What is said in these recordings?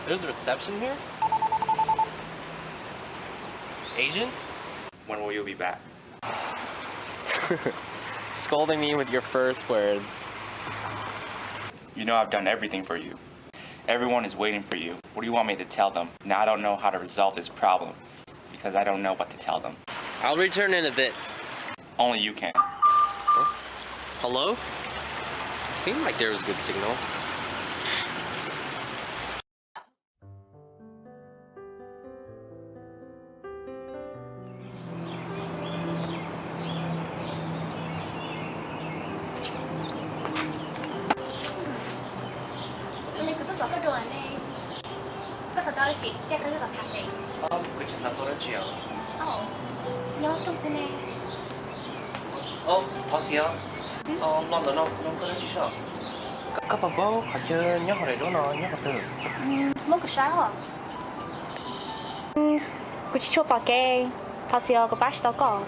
There's a reception here? Agent? When will you be back? Scolding me with your first words. You know I've done everything for you. Everyone is waiting for you. What do you want me to tell them? Now I don't know how to resolve this problem because I don't know what to tell them. I'll return in a bit. Only you can. Hello? Seemed like there was good signal. Tus ne kuv tuaj pom koj dua ne. Koj xav tau dab tsi thiab koj twb los tham ne? Kuv tsis xav tau dab tsi os. Nyob rooj twg ne? Thov txim os. Los ntawm no, no koj dab tsi soj? Koj puas paub qhov chaw nyob hauv daim duab no nyob qhov twg? Muab kuv saib os. Kuv tsis tshua pom kev, thov txim os, kuv pab tsis tau koj.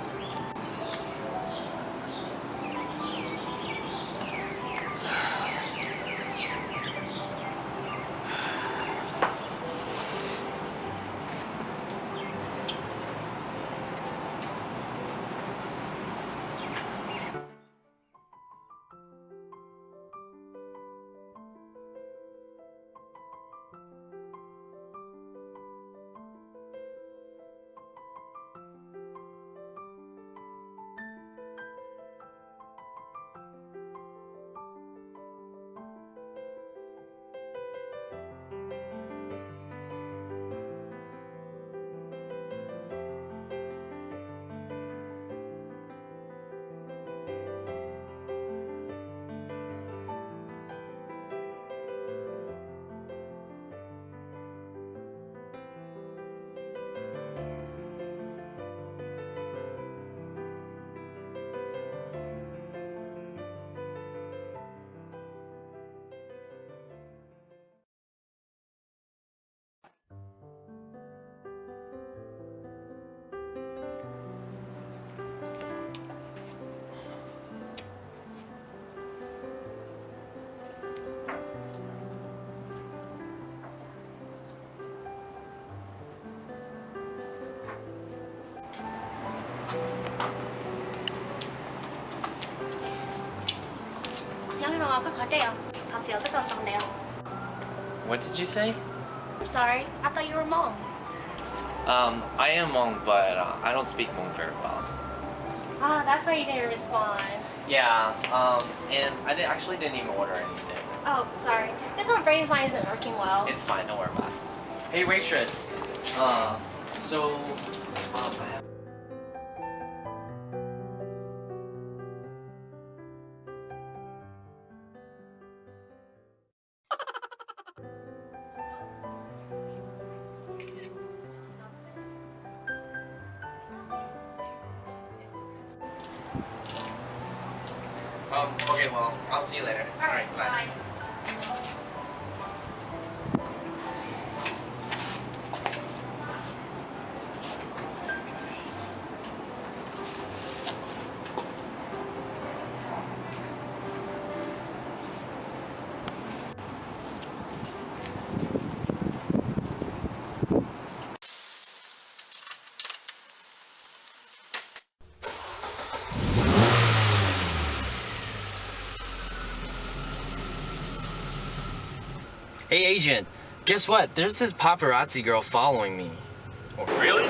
Nyob no koj qhov dej os, thov txim os, koj tau tau ntev os. What did you say? I'm sorry, I thought you were Hmong. Um, I am Hmong, but uh, I don't speak Hmong very well. Ah, that's why you didn't respond. Yeah, um, and I didn't, actually didn't even order anything. Oh, sorry. This one brain fine isn't working well. It's fine, don't worry about it. Hey, waitress. Uh, so, um, I have Um, okay, well, I'll see you later. All right, bye. Hey, agent, guess what? There's this paparazzi girl following me. Really?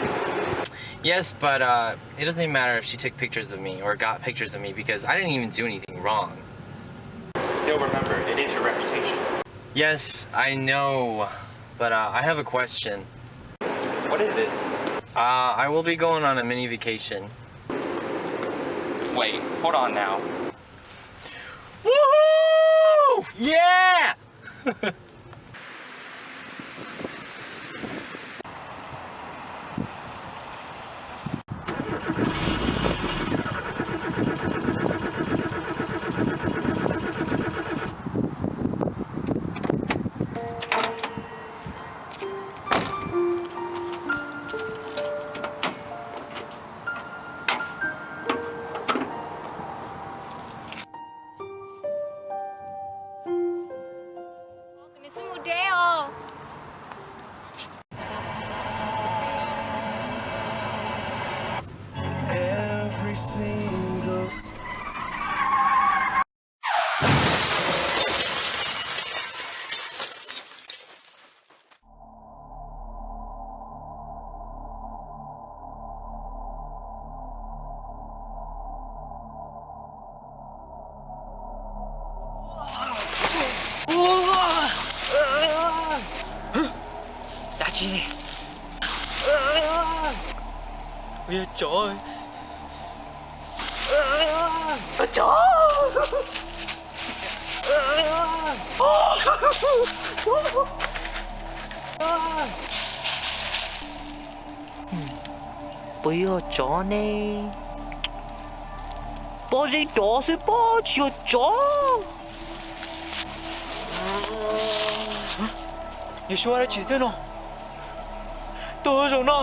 Yes, but uh, it doesn't even matter if she took pictures of me or got pictures of me because I didn't even do anything wrong. Still remember, it is your reputation. Yes, I know, but uh, I have a question. What is it? Uh, I will be going on a mini vacation. Wait, hold on now. Woohoo! Yeah! Tsis, kuv yog tsov. Tsov. Puas yog tsov ne? Pob zeb rov xwb pob, tsis yog tsov. Yog suab dab tsi thiab no? Tuag zaum no.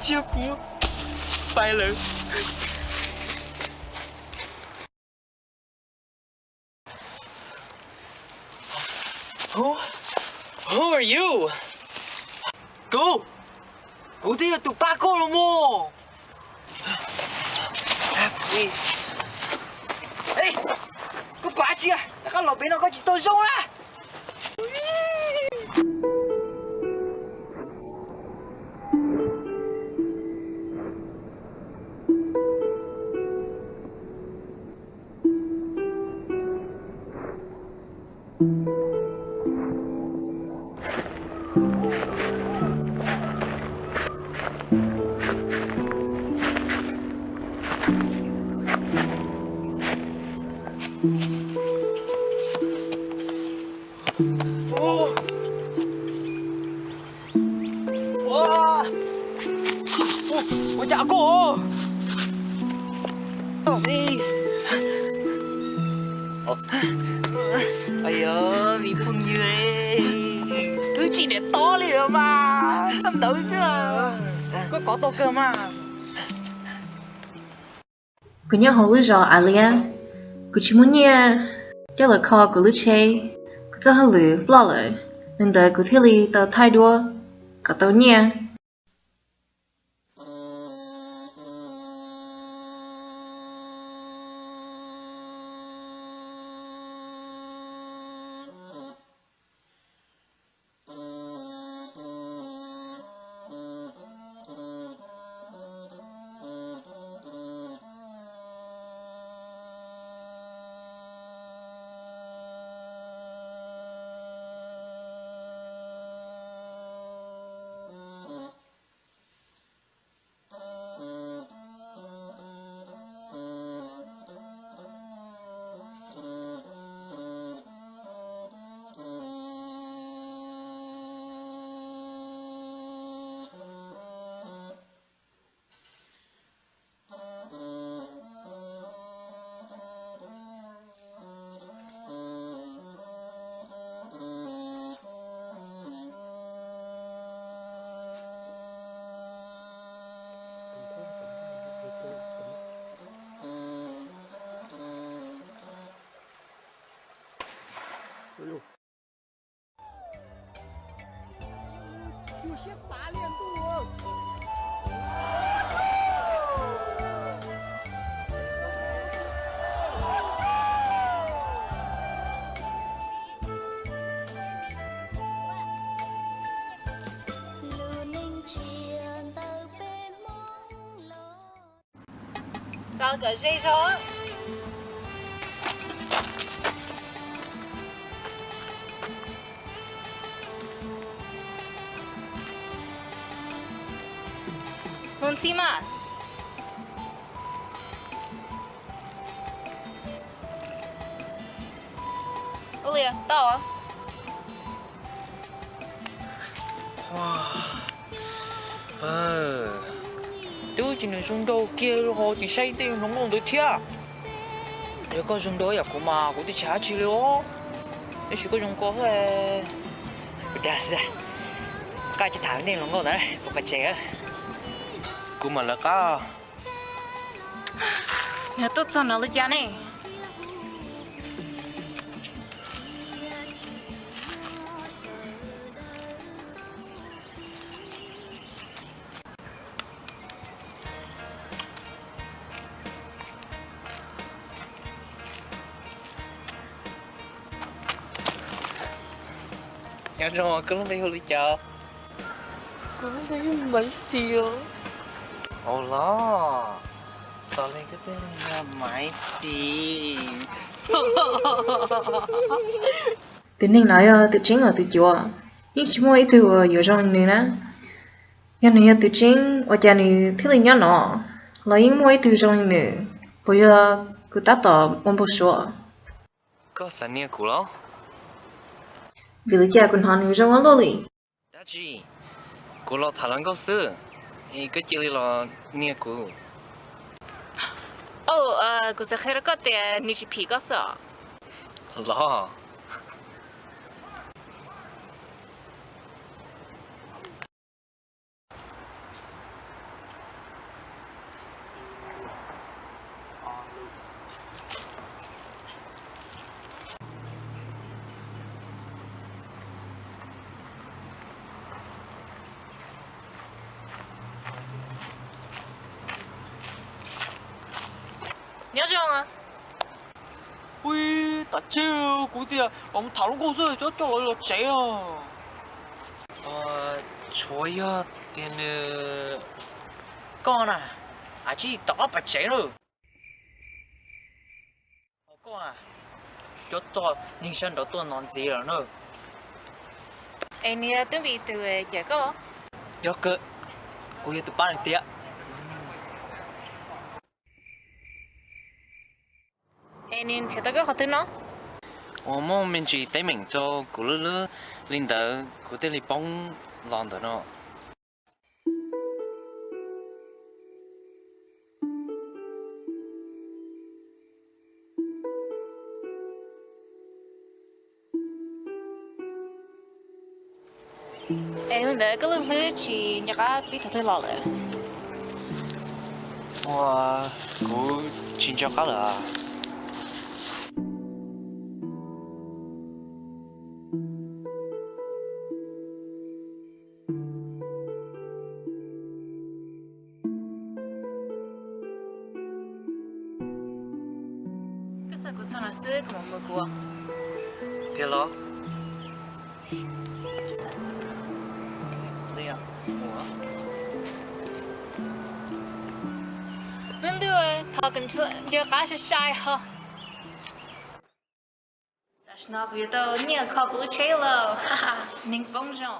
Cia kuv pais lawm. Who, who are you? Kuv, kuv twb yog tus pab koj los mas. Koj pom dab tsi, rov qab los pem no koj tsis tau zoo na. Ua cas koj? Yog vim phooj ywg, twb tsis niam tob li lawm mas, koj ntawd xwb. Koj kov tau kawg mas. Kuv nyob hauv lub zos Alias, kuv tsis muaj nyiaj coj los kho kuv lub tsheb, kuv txoj hauj lwm ploj lawm, li ntawd kuv thiaj li tau thaij duab kom tau nyiaj. Txav kom ze zog. Mus ntxhi mas. Ua li tau. Twb tsis nws zoo nraug kiag ho tseem saib tej hluas nkauj ntawd thiab. Yog koj zoo nraug yam kuv mas kuv twb tsis hais dab tsi li os. Tab sis koj zoo ko xwb. Kuv dag xwb. Koj tsis tham tej hluas nkauj ntawd, kuv pais tsev. Kuv mam lawv qab. Nws tuaj txog no li cas ne? Nyob zoo, koj lub npe hu li cas? Kuv yog Maiv Xis os. Ua los, tos li koj twb yog Maiv Xis. Tus neeg no yog tus tseeb los tus cuav? Yeej tsis muaj ib tug uas yuav zoo li nws na. Yog nws yog tus tseeb ua cas nws thiaj li nyob no? Los yeej muaj ib tug zoo li nws, puas yog kuv tab tom ua npau suav? Koj xav nias kuv los? Vim li cas kuv hnov nws zoo ua luaj li? Dab tsi? Kuv los tham hluas nkauj xwb, koj cia li los nias kuv. Kuv xav qhia rau koj tias nws tsis phim koj xwb os. Los. Nyob zoo. Ui, tas tsheb, kuv tias los tham hluas nkauj xwb, coj coj los los tsev os. Tshuav yog tias nws, koj na, a, tsis tom qab pas tsev na. Koj, cov txog neeg sab nraud tuaj no ntxiv lawm na. Es nws yog twb vim tus cawm koj los? Yog kawg, kuv yog tus pab nws tiag. Es nws nrhiav tau koj qhov twg no? Uas muaj me ntsis teeb meem rau kuv lwb lwb li ntawd kuv thiaj li poob los ntawm no. Es hnub ntawd koj lwb hlwb tsis nco qab pib thaum twg los lawm? Ua, kuv tsis nco qab lawm. Koj xa kuv txog no xwb koj mam mus kuv. Tiag los? Lub ntuj, thov kom nco qab sai sai ho. Tam sim no kuv yuav tau nyiaj kho kuv lub tsheb lawm, neeg poob zoo.